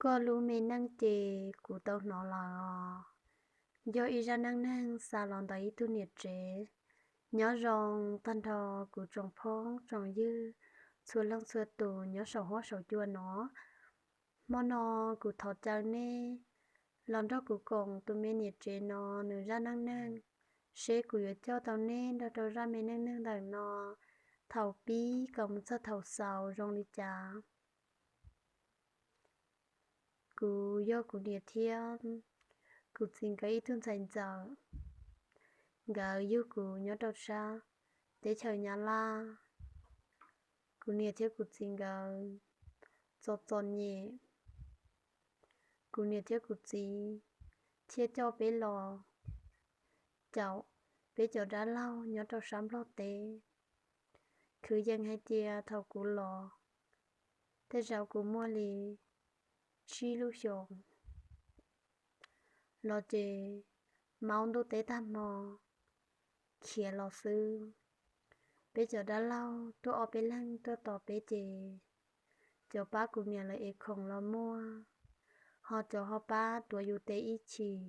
Koj lub me neej ces kuv tau hnov lawm os. Yog ib zaj neej neeg xa los ntawm ib tug niam tsev. Nyob zoo tag nrho kuv tsoom phooj tsoom ywg txhua leej txhua tus nyob saum huab saum cua no. Hmo no kuv thov caw nej los nrog kuv koom tus me niam tsev no nws zaj neej neeg, seb kuv yuav coj tau nej nrog rau zaj me neej neeg ntawm no thaum pib kom mus txog thaum xaus zoo li cas. Kuv yog kuv niam thiab kuv txiv nkawd ib tug ntxhais ntxawm. Nkawd yug kuv nyob rau sab teb chaws Nyab Laj. Kuv niam thiab kuv txiv nkawd txom txom nyem. Kuv niam thiab kuv txiv thiaj coj peb los caum peb cov dab laug nyob rau sab Nplog teb. Kwv yees hais tias thaum kuv los, tej zaum kuv muaj li tsib lub xyoos los ces maub ntuj teb tag hmo khiav los xwb. Peb cov dab laug tuaj ob peb leeg tuaj tos peb ces cov pab kuv niam lawv ev khoom los muaj, ho cov ho pab tuav yus tes ib chim,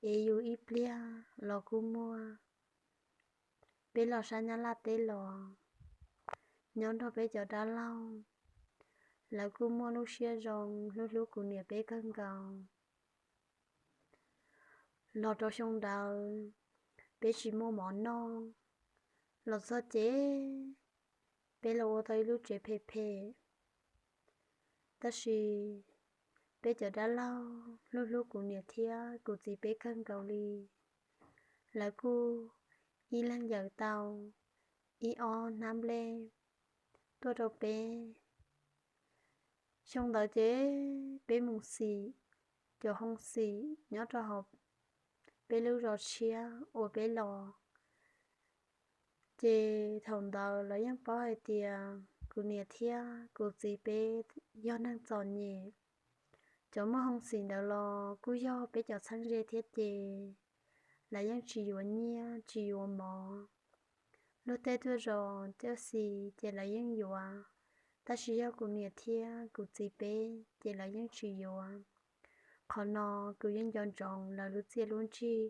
ev yus ib pliag los kuj muaj. Peb los sab Nyab Laj teb los, nyob nrog peb cov dab laug, lawv kuj muaj lub siab zoo hlub hlub kuv niam peb kawg nkaus. Los rau xyoo ntawd, peb tsis muaj mov noj, los txog ces peb los ua tau ib lub tsev phem phem. Tab sis peb cov dab laug hlub hlub kuv niam thiab kuv txiv peb kawg nkaus li. Lawv kuj ib leeg yawm tau ib ob hnab nplej tuaj rau peb. Xyoo ntawd ces peb mus xim cov hoo xim nyob rau hauv peb lub zos tshiab uas peb los. Ces thaum ntawd lawv yeej paub hais tias kuv niam thiab kuv txiv peb yog neeg txom nyem. Cov muag hoo xim ntawd los kuj yog peb cov txheeb ze thiab ces lawv yeej tsis yuav nyiaj tsis yuav mov. Luag tej tuaj zos tuaj xis ces lawv yeej yuav, tab sis yog kuv niam thiab kuv txiv peb ces lawv yeej tsis yuav. Qhov no kuv yeej nco ntsoov lawv lub txiaj lub ntsig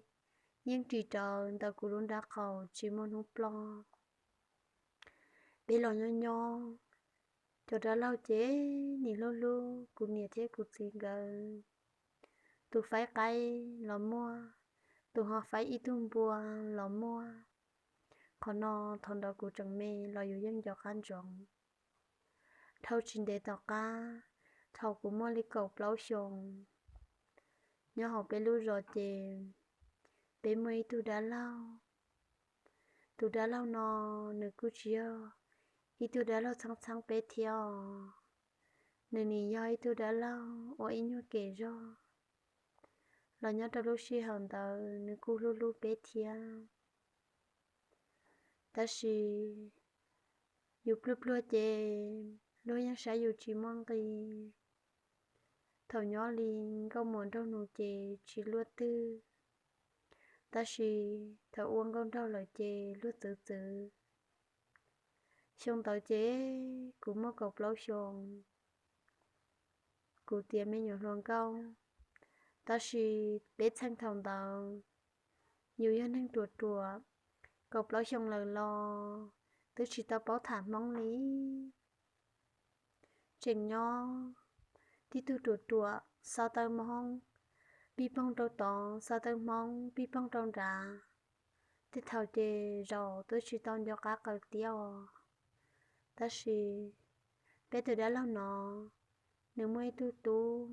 yeej ris rawv ntawm kuv lub nrab qaum tsis muaj hnub ploj. Peb los nyob nyob, cov dab laug ces nim hlub hlub kuv niam thiab kuv txiv nkawd. Tus faib qaib los muaj, tus ho faib ib tug npua los muaj. Qhov no thaum ntawd kuv tseem me los yus yeej nco qab ntsoov. Dhau tsis ntev tom qab, thaum kuv muaj li kaum plaub xyoos, nyob hauv peb lub zos ces peb muaj ib tug dab laug. Tus dab laug no nws kuj tsis yog ib tug dab laug txheeb txheeb peb thiab os. Nws nim yog ib tug dab laug ua ib nyuag kev zog los nyob rau lub sij hawm ntawd nws kuj hlub hlub peb thiab. Tab sis yus pluag pluag ces luag yeej saib yus tsis muaj nqi. Thaum nyob li nkauj muam nraug nus ces tsis luaj twg, tab sis thaum ua nkauj nraug lawm ces luag txwv txwv. Xyoo ntawd ces kuv muaj kaum plaub xyoos, kuv tiav me nyuam hluas nkauj, tab sis peb txheej thaum ntawd yus yog neeg ruam ruam, kaum plaub xyoos lawm los twb tsis tau paub tham Hmoob li. Tseem nyob tib tug ruam ruam xav tawv Hmoob pij poog rau tod, xav tawv Hmoob pij poog rau nrad. Tej thaum ces zaum twb tsis tau nco qab qawm tiab os. Tab sis peb tus dab laug no, nws muaj ib tug tub,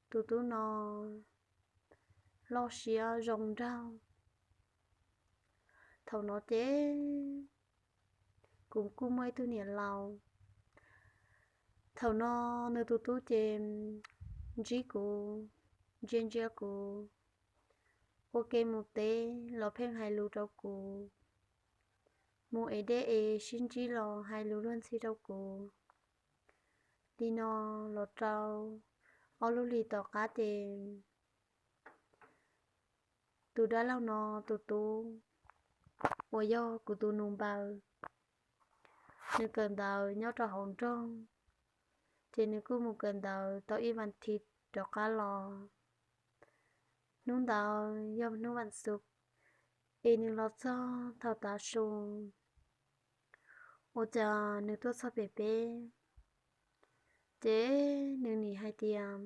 tus tub no loj siab zoo nraug. Thaum no ces kuv kuj muaj ib tug niam laus. Thaum no nws tus tub ces ntsib kuv, ntsia ntsia kuv, ua ke mus teb los pheej hais lus rau kuv, mus ev dej es sib ntsib los hais lus luag ntxhi rau kuv. Li no los rau ob lub hlis tom qab ces tus dab laug no tus tub uas yog kuv tus nus npaws, nws kawm ntawv nyob rau hauv nroog. Ces nws kuj mus kawm ntawv tau ib vas thiv rov qab los. Hnub ntawd yog hnub vas xuv, es nws los txog thaum tav su, ua cas nws tuaj txog pem peb, ces nws nim hais tias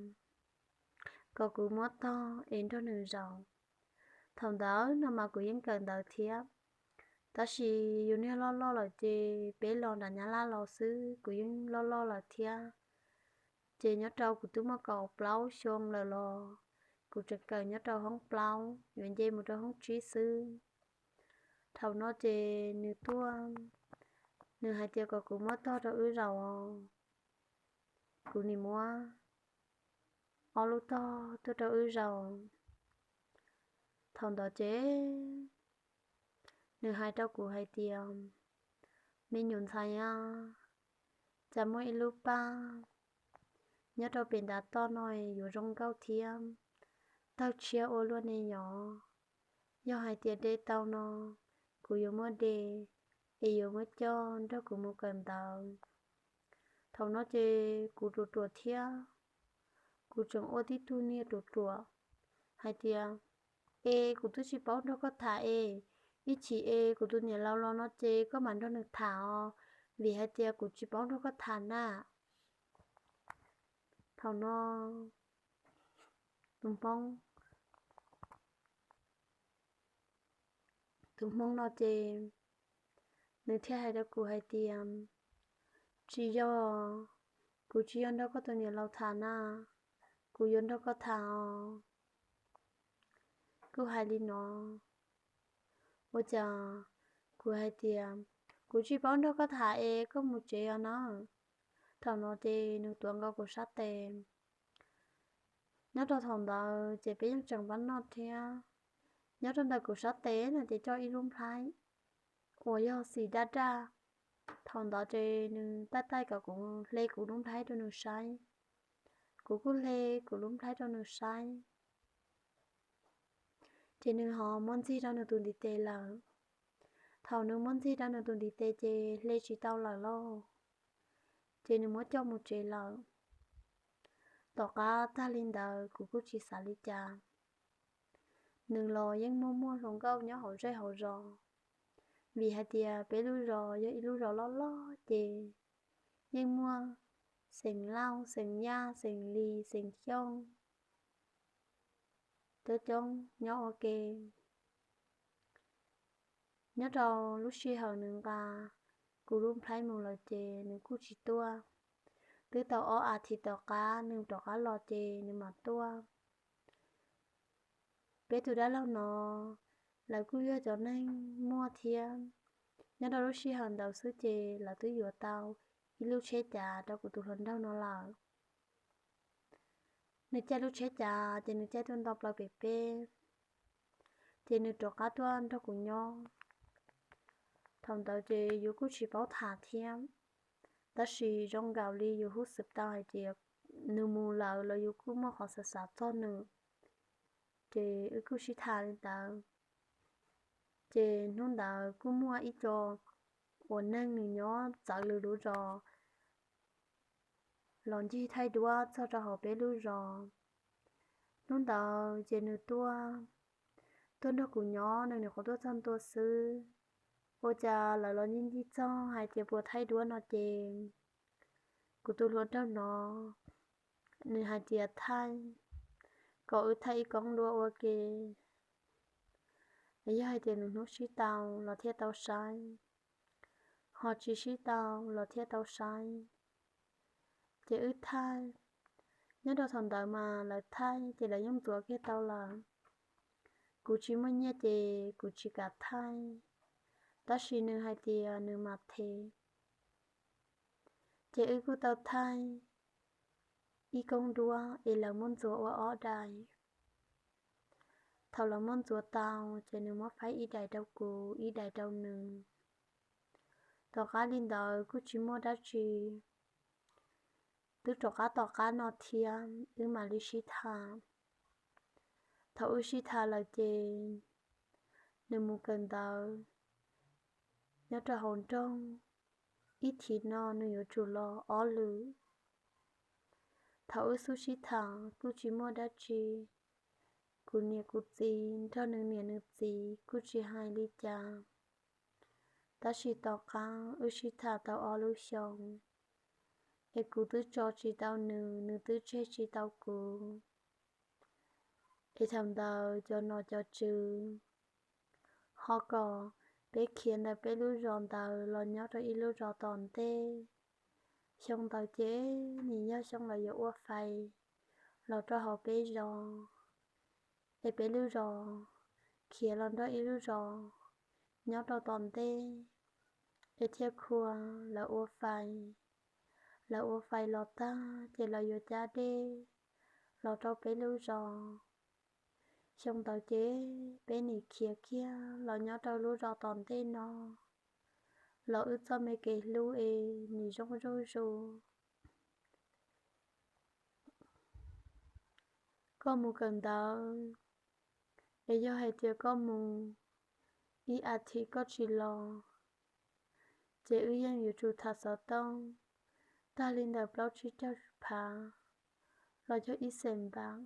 kom kuv muab tog es nrog nws zaum. Thaum ntawd no mas kuv yeej kawm ntawv thiab, tab sis yus niag loj loj lawm ces peb los nram Nyab Laj los xwb, kuv yeej loj loj lawm thiab. Ces nyob rau kuv twb muaj kaum plaub xyoo lawm los kuv tseem kawm nyob rau hoob plaub, yuav nce mus rau hoob tsib xwb. Thaum no ces nws tuaj, nws hais tias kom kuv muab tog rau wb zaum, kuv nim muab ob lub tog tuaj rau wb zaum. Thaum ntawd ces nws hais rau kuv hais tias, me nyuam ntxhais a, cas muaj ib lub paj nyob rau pem ntav toj no yuav zoo nkauj thiab, tawg tshiab ua luaj ne yom. Yog hais tias de tau no, kuv yuav muab de, es yuav muab coj nrog kuv mus kawm ntawv. Thaum no ces kuv ruam ruam thiab, kuv tseem ua tib tug niag ruam ruam hais tias, es kuv twb tsis paub nrog koj tham es, ib chim es kuv tus niam laus los no ces koj mam nrog nws tham os, vim hais tias kuv tsis paub nrog koj tham na. Thaum no tus hmoob, tus hmoob no ces nws thiaj hais rau kuv hais tias, tsis yog, kuv tsis yog nrog koj tus niam laus tham na, kuv yuav nrog koj tham os. Kuv hais li no, ua cas kuv hais tias, kuv tsis paub nrog koj tham es koj mus tsev os na. Thaum no ces nws tuav nkaus kuv sab tes. Nyob rau thaum ntawd ces peb yeej tseem pab noj thiab. Nyob rau ntawm kuv sab tes no ces coj ib lub nplhaib uas yog xim daj daj. Thaum ntawd ces nws taij taij kom kuv hle kuv lub nplhaib rau nws saib. Kuv kuj hle kuv lub nplhaib rau nws saib. Ces nws ho muab ntxig rau nws tus ntiv tes lawm. Thaum nws muab ntxig rau nws tus ntiv tes ces hle tsis tau lawm lauj, ces nws muab coj mus tsev lawm. Tom qab tag li ntawd kuv kuj tsis xav li cas. Nws los yeej muaj muaj hluas nkauj nyob hauv zej hauv zos, vim hais tias peb lub zos yog ib lub zos loj loj ces yeej muaj xeem Lauj, xeem Yaj, xeem Lis, xeem Xyooj coob coob nyob ua ke. Nyob rau lub sij hawm nws nqa kuv lub nplhaib mus lawm ces nws kuj tsis tuaj. Twb tau ob as thiv tom qab nws rov qab los ces nws mam tuaj. Peb tus dab laug no, lawv kuj yog cov neeg muaj thiab. Nyob rau lub sij hawm ntawd xwb ces lawv twb yuav tau ib lub tsheb cav rau kuv tus hluas nraug no lawm. Nws caij lub tsheb cav ces nws caij tuaj nto plaws pem peb, ces nws rov qab tuaj nrog kuv nyob. Thaum ntawd ces yus kuj tsis paub tham thiab, tab sis zoo nkaus li yus hub xwm tau hais tias nws mus lawm los yus kuj muaj qhov xav xav txog nws, ces wb kuj sib tham li ntawd. Ces hnub ntawd kuj muaj ib co uas neeg nws nyob txawv lwm lub zos los ncig thaij duab txog rau hauv peb lub zos. Hnub ntawd ces nws tuaj, tuaj nrog kuv nyob, nws nyuam qhuav tuaj txog ntua xwb. Ua cas lawv los ncig ncig txog hais tias puas thaij duab no ces kuv tus hluas nraug no, nws hais tias thaij, kom wb thaij ib koob duab ua ke. Yog hais tias nws hnub sib tau los thiaj tau saib, ho tsis sib tau los thiaj tau saib. Ces wb thaij, nyob rau thaum ntawd mas lawv thaij ces lawv yeej ntxuav kiag tau lawm. Kuv tsis muaj nyiaj ces kuv tsis kam thaij, tab sis nws hais tias nws mam them. Ces wb kuj tau thaij ib koob duab es lawv muab ntxuav ua ob daim. Thaum lawv muab ntxuav tau ces nws muab faib ib daim rau kuv ib daim rau nws. Tom qab li ntawd kuj tsis muaj dab tsi, twb rov qab tom qab no thiab wb mam li sib tham. Thaum wb sib tham lawm ces nws mus kawm ntawv nyob rau hauv nroog, ib thiv no nws yuav tsum los ob lwm. Thaum wb xub sib tham kuj tsis muaj dab tsi, kuv niam kuv txiv nrog nws niam nws txiv kuj tsis hais li cas. Tab sis tom qab wb sib tham tau ob lub xyoos, es kuv twb tso tsis tau nws, nws twb tseg tsis tau kuv. Es thaum ntawd cov nom cov tswv ho kom peb khiav ntawm peb lub zos ntawd los nyob rau ib lub zos tom ntej. Xyoo ntawd ces nim yog xyoo lawv yuav ua fais los rau hauv peb zos, es peb lub zos khiav los nrog ib lub zos nyob rau tom ntej, es thiaj khua lawv ua fais. Lawv ua fais los tag ces lawv yuav cab dej los rau peb lub zos. Xyoo ntawd ces peb nim khiav kiag los nyob rau lub zos tom ntej no, los wb txoj me kev hlub es nim zoo zuj zus. Koj mus kawm ntawv, es yog hais tias koj mus ib as thiv koj tsis los, ces wb yeej yuav tsum tham xov tooj tag li ntawm plaub tsib caug phav los yog ib xees npav.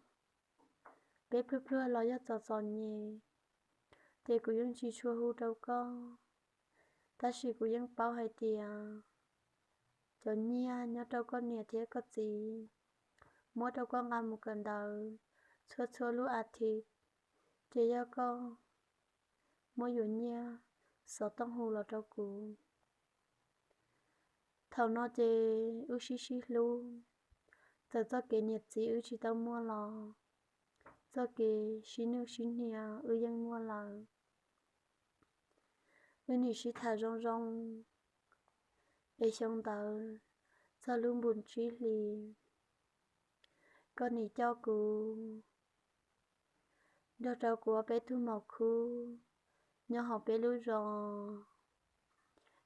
Peb pluag pluag los yog txom txom nyem, ces kuv yeej tsis tshua hu rau koj. Tab sis kuv yeej paub hais tias cov nyiaj nyob rau koj niam thiab koj txiv muab rau koj nqa mus kawm ntawv txhua txhua lub as thiv, ces yog koj muab yuav nyiaj xov tooj hu los rau kuv. Thaum no ces wb sib sib hlub, txawm txoj kev niam txiv wb tsis tau muaj los txoj kev sib nwj sib hnia wb yeej muaj lawm. Wb nim sib tham zoo zoo, es xyoo ntawd txog lub npun tsib hlis, koj nim coj kuv nrog rau kuv ob peb tug maum khub nyob hauv peb lub zos,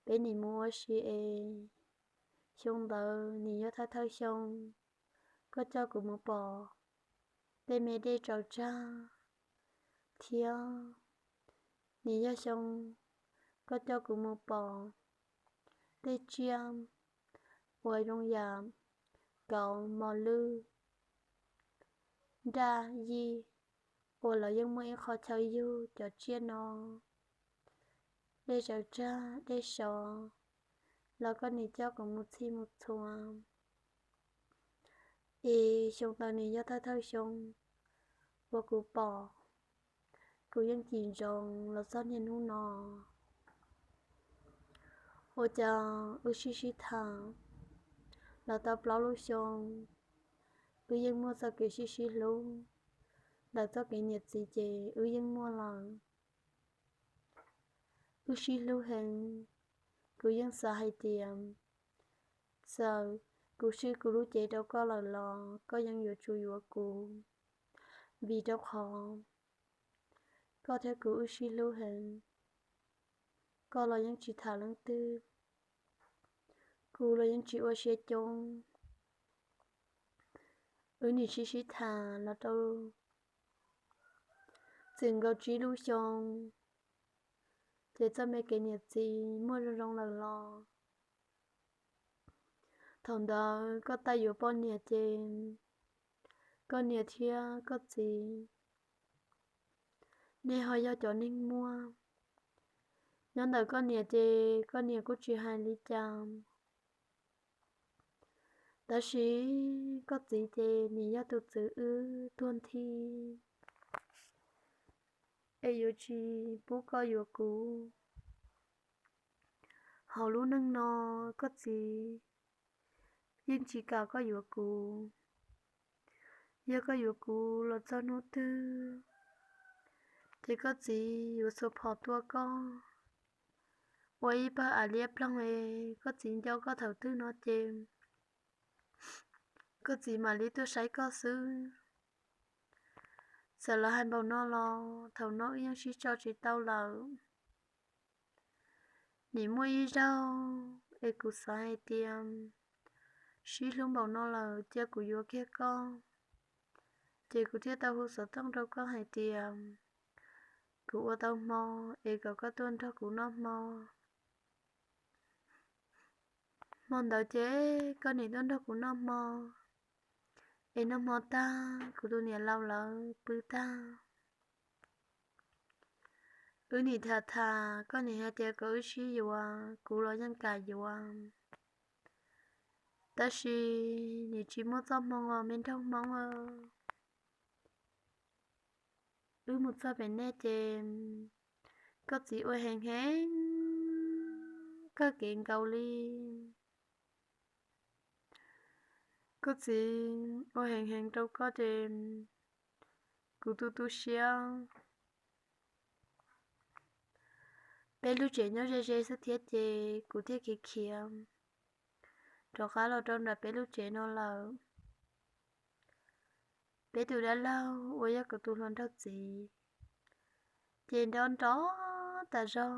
peb nim mus ua si es xyoo ntawd nim yog thawj thawj xyoo koj coj kuv mus pom tej me dej tsaws tsag, thiab nim yog xyoo koj coj kuv mus pom tej tsiaj uas zoo yam kauv, mos lwj, nraj yij, uas lawv yeej muaj ib qho chaw yug cov tsiaj no, dej tsaws tsag, dej sov, los koj nim coj kuv mus txhij mus txhua. Es xyoo ntawd nim yog thawj thawj xyoo uas kuv pom, kuv yeej cim ntsoov los txog niaj hnub no. Ua cas wb sib sib tham los tau plaub lub xyoo, wb yeej muaj txoj kev sib sib hlub. Ntawm txoj kev niam txiv ces wb yeej muaj lawm. Wb sib hlub heev, kuv yeej xav hais tias txawm kuv swb kuv lub cev rau koj lawm los koj yeej yuav tsum yuav kuv, vim rau qhov koj thiab kuv wb sib hlub heev. Koj los yeej tsis tham leej twg, kuv los yeej tsis ua siab coob. Wb nim sib sib tham los rau txwm nkaus tsib lub xyoo, ces txoj me kev niam txiv muaj zoo zoo lawm los. Thaum ntawd koj tab yuav poj niam ces koj niam thiab koj txiv, nej ho yog cov neeg muaj. Nyob ntawm koj niam ces koj niam kuj tsis hais li cas. Tab sis koj txiv ces nim yog tus txwv wb tuag nthi, es yuav tsis pub koj yuav kuv. Hauv lub neej no koj txiv yeej tsis kam koj yuav kuv. Yog koj yuav kuv los txog hnub twg, ces koj txiv yuav xuas phom tua koj ua ib pawg av liab ploog es koj txiv nco koj thaum twg no ces koj txiv mam li tuaj saib koj xwb. Txawm lawv hais npaum no los thaum no wb yeej sib tso tsis tau lawm. Nim muaj ib zaug es kuv xav hais tias sib hlub npaum no lawm cia kuv yuav kiag koj, ces kuv thiaj tau hu xov tooj rau koj hais tias kuv ua tau hmo es kom koj tuaj nrog kuv noj hmo. Hmo ntawd ces koj nim tuaj nrog kuv noj hmo, Es noj hmo tag, kuv tus niam laus lawv pw tag, wb nim tham tham, koj nim hais tias kom wb sib yuav, kuv los yeej kam yuav, tab sis nim tsis muaj txoj hmoo os me nraug Hmoob. Wb mus txog pem nej ces koj txiv ua heev heev kawg kev nkaus li. Koj txiv ua heev heev rau koj ces kuv tu tu siab. Peb lub tsev nyob ze ze xwb thiab ces kuv thiaj khiav khiav rov qab los rau nram peb lub tsev no lawm. Peb tus dab laug uas yog kuv tus hluas nraug txiv ces nrov nrov tas zog,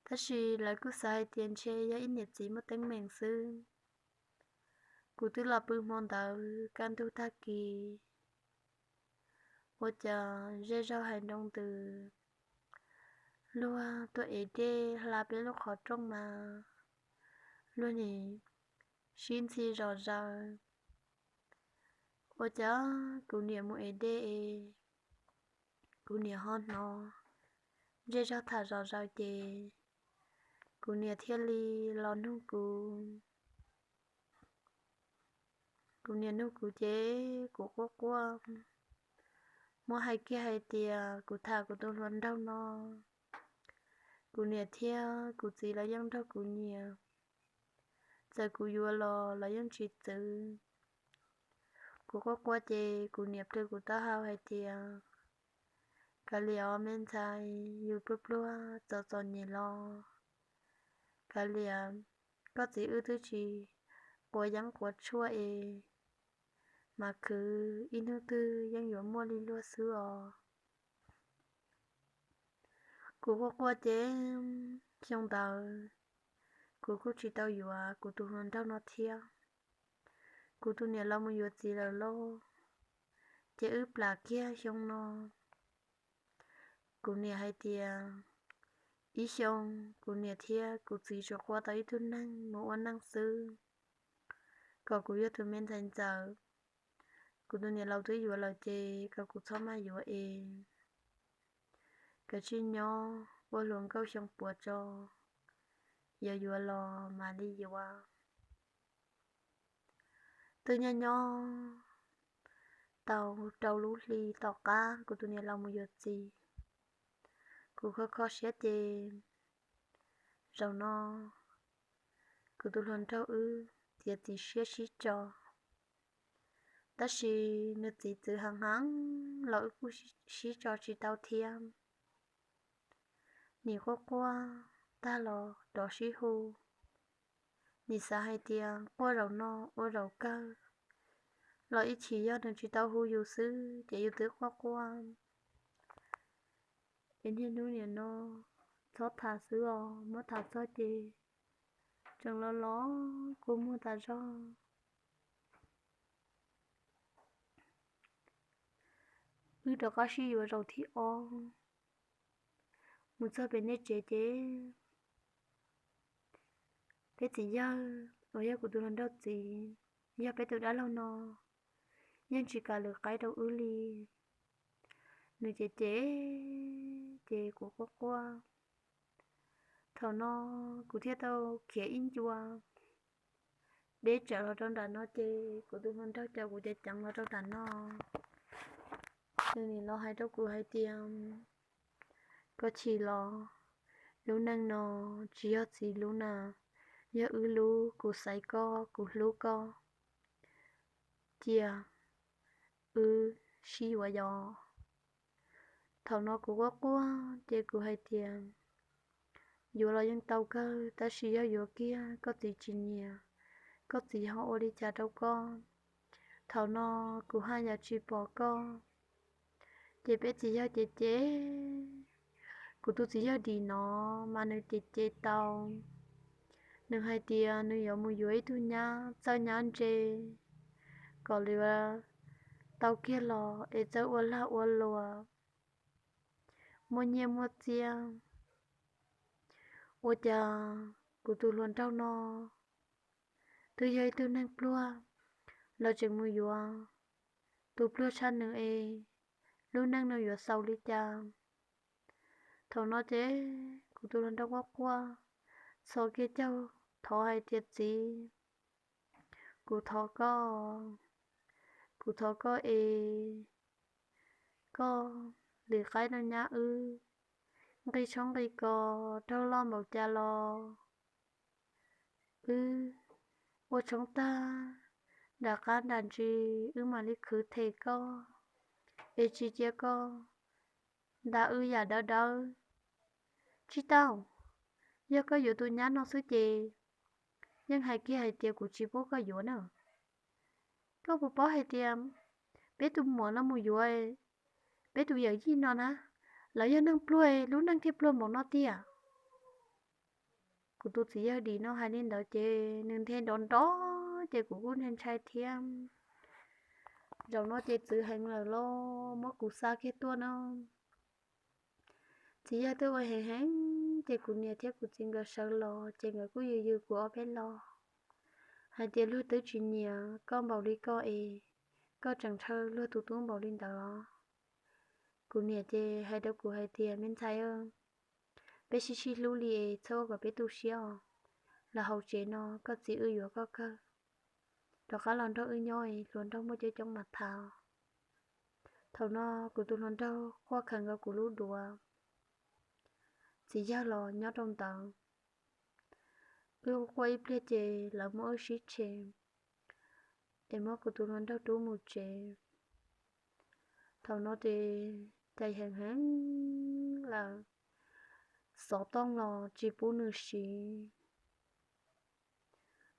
tab sis lawv kuj xav hais tias ntshe yog ib niam txiv muaj teeb meem xwb. Kuv twb los pw hmo ntawd kaj ntug tag kis, ua cas zej zog hais nroo ntws, luag tuaj ev dej hla peb lub qhov rooj mas luag nim sib ntxhi zom zaws. Ua cas kuv niam mus ev dej es kuv niam ho hnov zej zog tham zom zaws ces kuv niam thiaj li los nug kuv. Kuv niam nug kuv ces kuv quaj quaj, muab hais kiag hais tias kuv tham kuv tus hluas nraug no, kuv niam thiab kuv txiv lawv yeej nrog kuv nyiam, txawm kuv yuav los lawv yeej tsis txwv. Kuv quaj quaj ces kuv niam plhws kuv taub hau hais tias, kav liam os me ntxhais, yus pluag pluag txom txom nyem los kav liam, koj txiv wb twb tsis quav yeeb quav tshuaj es mas khwv ib hnub twg yeej yuav muaj li luag xwb os. Kuv quaj quaj ces xyoo ntawd kuv kuj tsis tau yuav kuv tus hluas nraug no thiab. Kuv tus niam laus mus yuav txiv lawm lauj, ces wb plam kiag xyoo no. Kuv niam hais tias ib xyoo kuv niam thiab kuv txiv tsuas qua tau ib tug neeg mus ua neej xwb, kom kuv yog tus me ntxhais ntxawm. Kuv tus niam laus twb yuav lawm ces kom kuv txhob maj yuav es, kav tsij nyob ua hluas nkauj xyoo puav tso, yuav yuav los mam li yuav. Twb nyob nyob tau rau lub hli tom qab kuv tus niam laus mus yuav txiv, kuv kho kho siab ces zaum no kuv tus hluas nraug wb txiav txim siab sib tso. Tab sis nws txiv txwv heev heev los wb kuj sib tso tsis tau thiab. Nim quaj quaj tag los rov sib hu. Nim xav hais tias quaj zaum no ua zaum kawg los ib chim yog nws tsis tau hu yus xwb ces yus twb quaj quaj. Es niaj hnub nim no txhob tham xwb os, muab tham txog ces tseem los los kua muag tas zog. Wb rov qab sib yuav zaum thib ob, mus txog pem nej tsev ces peb txiv yawg uas yog kuv tus hluas nraug txiv, yog peb tus dab laug no yeej tsis kam lwm qaib rau wb li. Nws cem cem ces kuv quaj quaj. Thaum no kuv thiaj tau khiav ib ncua deb tsawv los rau nram no ces kuv tus hluas nraug caum kuv ceev ceev los rau nram no. Nws nim los hais rau kuv hais tias, koj chim los, lub neej no tsis yog txiv lub na, yog wb lub, kuv xaiv koj, kuv hlub koj, cia wb sib yuav yos. Thaum no kuv quaj quaj ces kuv hais tias, yuav los yeej tau kawg, tab sis yog yuav kiag koj txiv tsis nyiam, koj txiv ho ua li cas rau koj? Thaum no kuv haj yam tsis pom koj. Ces peb txiv yawg cem cem, kuv tus txiv yawg dim no mas nws cem cem tau. Nws hais tias nws yuav mus yuav ib tug nyab txawj nyab ntse kom lwm tau kiag los es txawj ua lag ua luam, muaj nyiaj muaj txiaj. Ua cas kuv tus hluas nraug no twb yog ib tug neeg pluag, lawv tseem mus yuav tus pluag tshaj nws es lub neej no yuav xaus li cas. Thaum no ces kuv tus hluas nraug quaj quaj, txhos kiag caug thov hais tias, Txiv, kuv thov koj, kuv thov koj es koj lim qaib rau nyab wb, nqi tshoob nqi kos raug loj npaum cas los wb ua tshoob tag, nram qab nram ntsis wb mam li khwv them koj, es tsis cia koj nta wb yam dawb dawb. Tsis tau, yog koj yuav tus nyab no xwb ces yeej hais kiag hais tias kuv tsis pub koj yuav na. Koj puas paub hais tias peb tus muam no mus yuav peb tus yawm yij no na, lawv yog neeg pluag, lub neej thiaj pluag npaum no tiag. Kuv tus txiv yawg dim no hais li ntawd ces nws nthe nrov nrov ces kuv kuj ntshai ntshai thiab. Zaum no ces txwv heev lawm los muab kuv xa kiag tuaj no. Txiv yawg twb ua heev heev ces kuv niam thiab kuv txiv nkawd sawv los ces nkawd kuj yws yws kuv ob peb los hais tias, Luag twb tsis nyiam koj npaum li koj es koj tseem ntshaw luag tus tub npaum li ntawd los? Kuv niam ces hais rau kuv hais tias, Me ntxhais, peb sib sib hlub li es txhob ua kom peb tu siab os. Los hauv tsev no koj txiv wb yuav koj kawg, rov qab los nrog wb nyob es hluas nraug muaj coob coob mas tham. Thaum no kuv tus hluas nraug quaj khaws nkaus kuv lub duav, txiv yawg los nyob rau ntawd. Wb quaj ib pliag ces lawv muab wb sib tshem es muab kuv tus hluas nraug rub mus tsev. Thaum no ces cais heev heev lawm, xov tooj los tsis pub nws siv.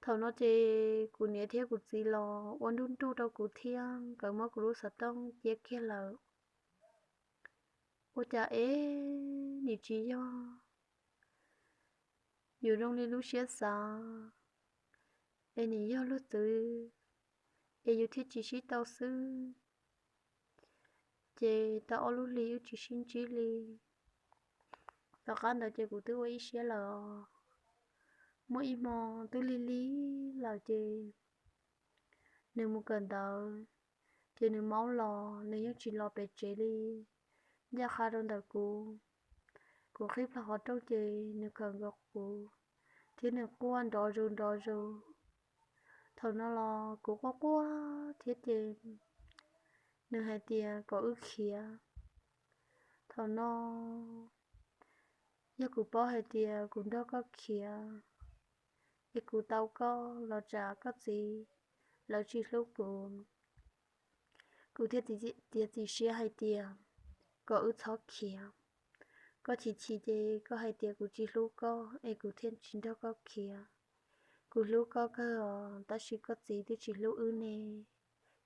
Thaum no ces kuv niam thiab kuv txiv los ua nruj nruj rau kuv thiab, nkawd muab kuv lub xov tooj cia kiag lawm. Ua cas es nim tsis yog yus zoo li lub siab xav, es nim yog luag txwv es yus thiaj tsis sib tau xwb. Ces tau ob lub hlis wb tsis sib ntsib li. Tom qab ntawd ces kuv twb ua ib siab lawm os. Muaj ib hmo twb lig lig lawm ces nws mus kawm ntawv, ces nws maub los nws yeej tsis los pem tsev li, ncaj qha rau ntawm kuv. Kuv qhib plho qhov rooj ces nws khawm nkaus kuv, thiab nws quaj nrov zus nrov zus. Thaum no los kuv quaj quaj thiab ces nws hais tias kom wb khiav. Thaum no yog kuv paub hais tias kuv nrog koj khiav es kuv tau koj los tsam koj txiv lawv tsis hlub kuv. Kuv thiaj tias txiv siab hais tias kom wb txhob khiav. Koj chim chim ces koj hais tias kuv tsis hlub koj es kuv thiaj tsis nrog koj khiav. Kuv hlub koj kawg os, tab sis koj txiv twb tsis hlub wb ne,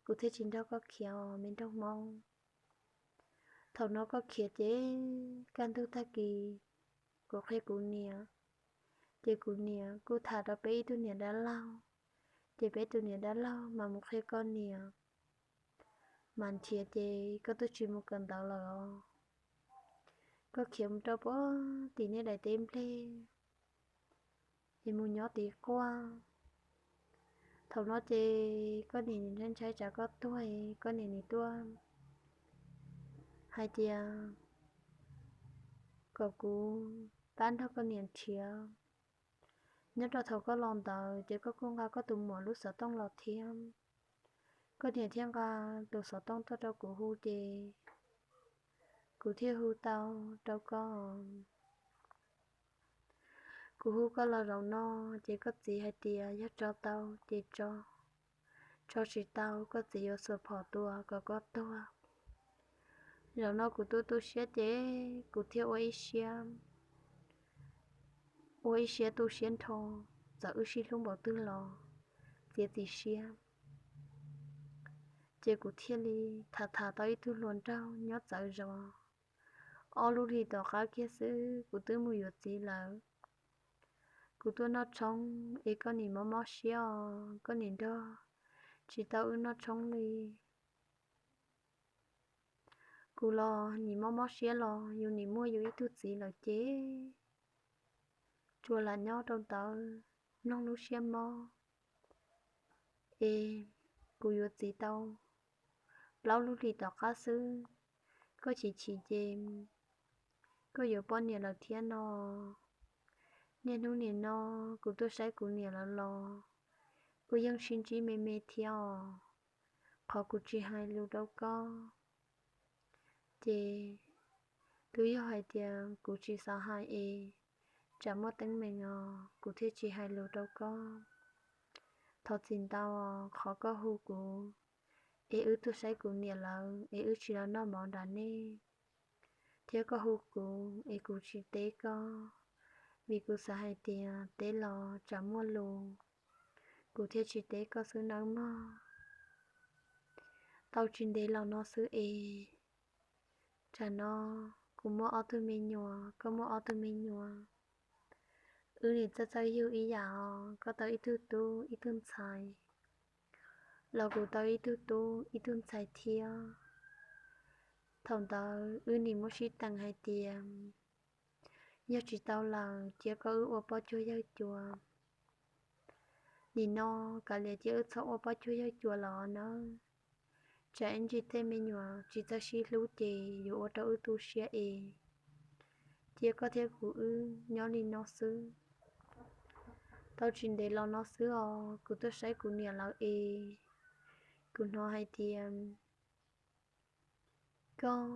kuv thiaj tsis nrog koj khiav os me nraug Hmoob. Thaum no koj khiav ces kaj ntug tag kis kuv qhia kuv niam, ces kuv niam kuj tham rau peb ib tug niam dab laug, ces peb tus niam dab laug mas mus qhia koj niam, mas nrhiav ces koj twb tsis mus kawm ntawv lawm os. Koj khiav mus rau puag tim nej daim teb nplej es mus nyob tid quaj. Thaum no ces koj niam nim ntshai ntshai tsam koj tuag, koj niam nim tuaj hais tias kom kuv pab nrog koj niam nrhiav. Nyob rau thaum koj los ntawd ces koj kuj nqa koj tus muam lub xov tooj los thiab. Koj niam thiaj nqa tus xov tooj tuaj rau kuv hu ces kuv thiaj hu tau rau koj. Kuv hu koj los zaum no ces koj txiv hais tias yog tso tau ces tso, tso tsis tau koj txiv yuav xuas phom tua kom koj tuag. Zaum no kuv tu tu siab ces kuv thiaj ua ib siab, ua ib siab tu siab nrho, txawm wb sib hlub npaum twg los txiav txim siab. Ces kuv thiaj li tham tham tau ib tug hluas nraug nyob txawv zos. Ob lub hlis tom qab kiag xwb kuv twb mus yuav txiv lawm. Kuv tuaj noj tshoob es koj nim mob mob siab os, koj nim nrog tsis tau wb noj tshoob li. Kuv los nim mob mob siab los yus nim muaj yus ib tug txiv lawm ces tsuas lam nyob rau ntawd mloog lub siab mob es kuv yuav txiv tau plaub lub hlis tom qab xwb, koj chim chim ces koj yuav poj niam lawm thiab no. Niaj hnub nim no kuv tuaj saib kuv niam lawv los kuv yeej sib ntsib me me thiab os. Qhov kuv tsis hais lus rau koj ces twb yog hais tias kuv tsis xav hais es tsam muaj teeb meem os, kuv thiaj tsis hais lus rau koj. Thov txim ntau os, qhov koj hu kuv es wb tuaj saib kuv niam lawv es wb tsis los noj mov nram nej, thiab koj hu kuv es kuv tsis teb koj, vim kuv xav hais tias teb los tsam muaj lus, kuv thiaj tsis teb koj xwb nawb mog. Tau tsis ntev los no xwb es, tsam no kuv muaj ob tug me nyuam, koj muaj ob tug me nyuam, wb nim txawj txawj yug ib yam os, koj tau ib tug tub ib tug ntxhais, los kuv tau ib tug tub ib tug ntxhais thiab. Thaum ntawd wb nim muab sib teem hais tias yog tsis tau lawm cia koj wb ua poj cuag yawg cuas. Nim no kav liam cia wb txhob ua poj cuag yawg cuas los nawb, tsam ib ntsis tej me nyuam tsis txawj sib hlub ces yuav ua rau wb tu siab es. Cia koj thiab kuv wb nyob li no xwb. Tau tsis ntev los no xwb os, kuv tuaj saib kuv niam lawv es kuv hnov hais tias koj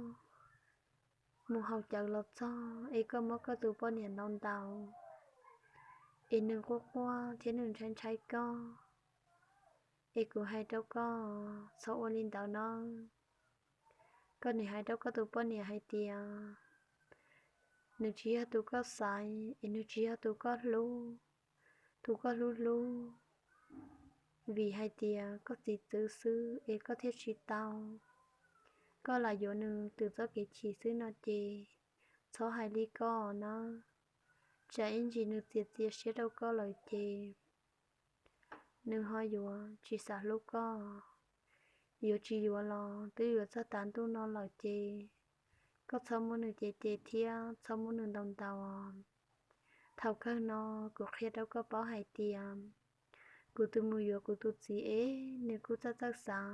mus haus cawv los txog es koj muab koj tus poj niam ntaus ntaus es nws quaj quaj thiab nws ntshai ntshai koj. Es kuv hais rau koj txhob ua li ntawd nawb. Koj nim hais rau koj tus poj niam hais tias nws tsis yog tus koj xaiv es nws tsis yog tus koj hlub, tus koj hlub hlub, vim hais tias koj txiv txwv xwb es koj thiaj tsis tau. Koj lam yuav nws twb txoj kev chim xwb no ces txhob hais li koj nawb, tsam ib ntsis nws txias txias siab rau koj lawm ces nws ho yuav tsis xav hlub koj. Yuav tsis yuav los twb yuav txog tav ntuj no lawm ces koj txhob muab nws cem cem thiab txhob muab nws ntaus ntaus. Thaum kawg no kuv qhia rau koj paub hais tias kuv tus mus yuav kuv tus txiv es nws kuj txawj txawj xav,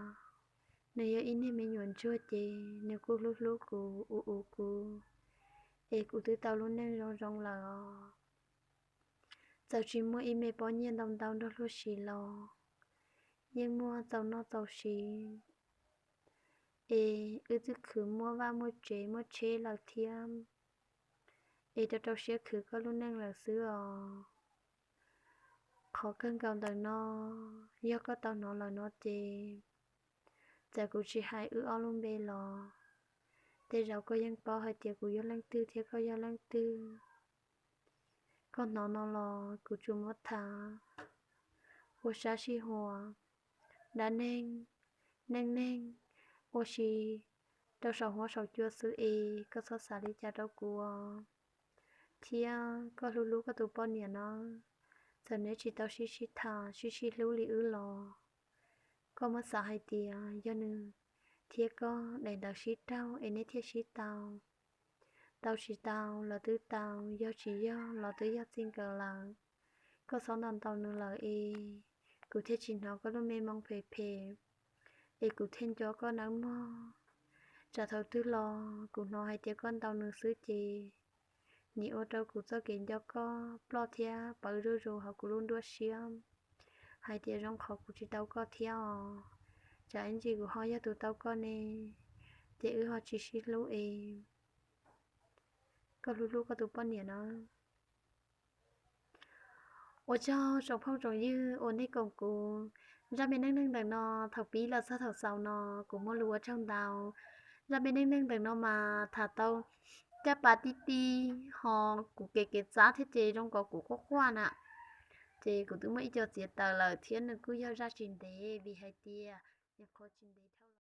nws yog ib niag me nyuam ntsuag ces nws kuj hlub hlub kuv ua ua kuv, es kuv twb tau lub neej zoo zoo lawm os. Txawm tsis muaj ib me pob nyiaj ntau ntau nrog luag siv los yeej muaj txaus noj txaus siv, es wb twb khwv muaj vaj muaj tsev muaj tsheb lawm thiab, es rau rau siab khwv koj lub neej lawm xwb os. Qhov kawg nkaus ntawm no, yog koj tau hnov lawm no ces txawm kuv tsis hais wb ob lub npe los, tej zaum koj yeej paub hais tias kuv yog leej twg thiab koj yog leej twg. Koj hnov no los kuv tsuas muab tham ua sab sij huam, dab neeg, neej neeg, ua si rau saum huab saum cua xwb es koj txhob xav li cas rau kuv os. Thiab koj hlub hlub koj tus poj niam no, txawm neb tsis tau sib sib tham sib sib hlub li wb los, koj muab xav hais tias yog nws thiab koj daim ntawv sib raug es neb thiaj sib tau. Tau tsis tau los twb tau, yog tsis yog los twb yog txij nkawm lawm. Koj txhob ntaus ntaus nws lawm es kuv thiaj tsis hnov koj lub me moo phem phem, es kuv thiaj nco koj nawb mog. Tsam thaum twg los kuv hnov hais tias koj ntaus nws xwb ces nim ua rau kuv txoj kev nco koj ploj thiab pawv zuj zus hauv kuv lub nruab siab, hais tias zoo qhov kuv tsis tau koj thiab os. Tsam ib ntsis kuv ho yog tus tau koj ne, ces wb ho tsis sib hlub es. Koj hlub hlub koj tus poj niam na. Ua tsaug tsoom phooj tsoom ywg uas nej koom kuv zaj me neej neeg ntawm no thaum pib los txog thaum xaus no, kuv muaj lus ua tsaug ntau. Zaj me neej neeg ntawm no mas tham tau caj pas tib tib ho kuv kev kev txab thiab ces zoo nkaus kuv quaj quaj na, ces kuv twb muaj ib co txiav taws lawm thiab nws kuj yog zaj tsis ntev vim hais tias nyuam qhuav tsis ntev